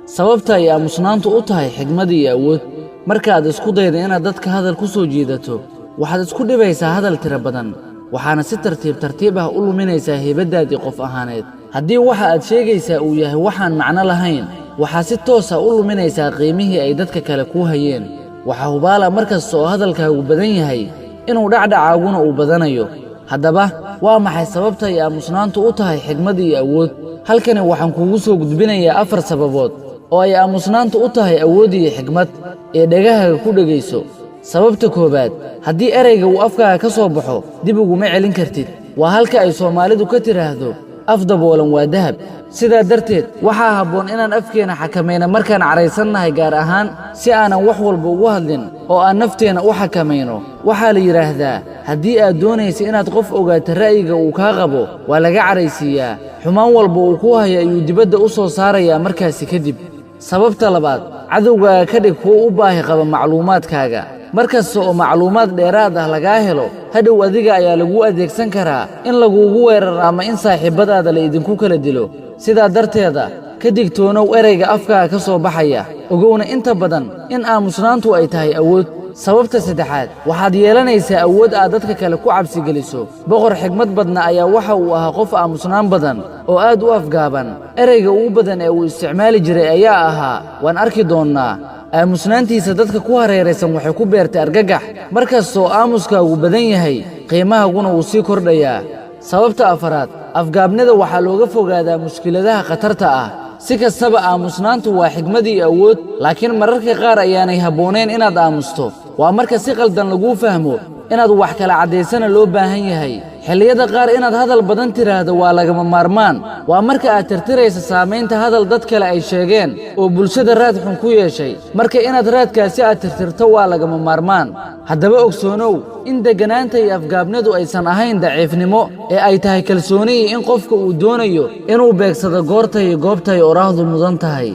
Sababta ay aamusnaantu u tahay xigmad iyo awood. Markaaad isku dayda inaad dadka hadal ku soo jiidato, waxaad isku dhibaysaa hadal tiro badan, waxaana si tartiib tartiib ah u luminaysaa haybaddaadii qof ahaaneed. Haddii waxa aad sheegaysaa uu yahay waxaan macno lahayn, waxaa si toosa u luminaysaa qiimihii ay dadka kale kuu hayeen. Waxaa hubaala mar kasta oo hadalkaagu badan yahay inuu dhacdhacaaguna uu badanayo. Haddaba, waa maxay sababta ay aamusnaantu u tahay xigmad iyo awood? Halkani waxaan kuugu soo gudbinayaa 4 sababood oo ay aamusnaantu u tahay awood iyo xigmad, ee dhegahaaga ku dhegayso. Sababta koowaad: haddii erayga uu afkaaga ka soo baxo, dib uguma celin kartid. Waa halka ay Soomaalidu ka tidhaahdo, "Af daboolan waa dahab." Sidaa darteed, waxaa habboon inaan afkeenna xakamayno markaan caraysannahay, gaar ahaan si aanan wax walba ugu hadlin oo aan nafteenna u xakamayno. Waxaa la yidhaahdaa, haddii aad doonaysa inaad qof ogaato ra'yiga uu kaa qabo, waa laga caraysiiyaa. Xumaan walba uu kuu hayo ayuu dibadda u soo saarayaa markaasi kadib. Sababta labaad: cadowgaaga ka dhig kuwo u baahi qaba macluumaadkaaga. Mar kasta oo macluumaad dheeraad ah lagaa helo, hadhow adiga ayaa laguu adeegsan karaa in laguugu weeraro ama in saaxiibbadaada la idinku kala dilo. Sidaa darteeda, ka digtoonow erayga afkaaga ka soo baxaya, ogowna inta badan in aamusnaantu ay tahay awood. Sababta saddexaad: waxaad yeelanaysaa awood aad dadka kale ku cabsigeliso. Boqor xigmad badna ayaa waxa uu ahaa qof aamusnaan badan oo aad u afgaaban. Erayga ugu badan ee uu isticmaali jiray ayaa ahaa, "Waan arki doonnaa." Aamusnaantiisa dadka ku hareeraysan waxay ku beertay argagax. Mar kastoo aamuskaagu badan yahay, qiimahaguna wuu sii kordhayaa. Sababta afaraad: afgaabnida waxaa looga fogaadaa mushkiladaha khatarta ah. Si kastaba, aamusnaantu waa xigmad iyo awood, laakiin mararka qaar ayaanay habboonayn inaad aamusto. Waa marka si qaldan laguu fahmo, inaad wax kala caddaysana loo baahan yahay. Xilliyada qaar inaad hadal badan tidhaahdo waa lagama maarmaan. Waa marka aad tirtiraysa saamaynta hadal dad kale ay sheegeen oo bulshada raad xun ku yeeshay. Marka inaad raadkaasi aad tirtirto waa lagama maarmaan. Haddaba ogsoonow in degganaanta iyo afgaabnadu aysan ahayn daciifnimo, ee ay tahay kalsooni iyo in qofka uu doonayo inuu beegsado goorta iyo goobta ay oraahdu mudan tahay.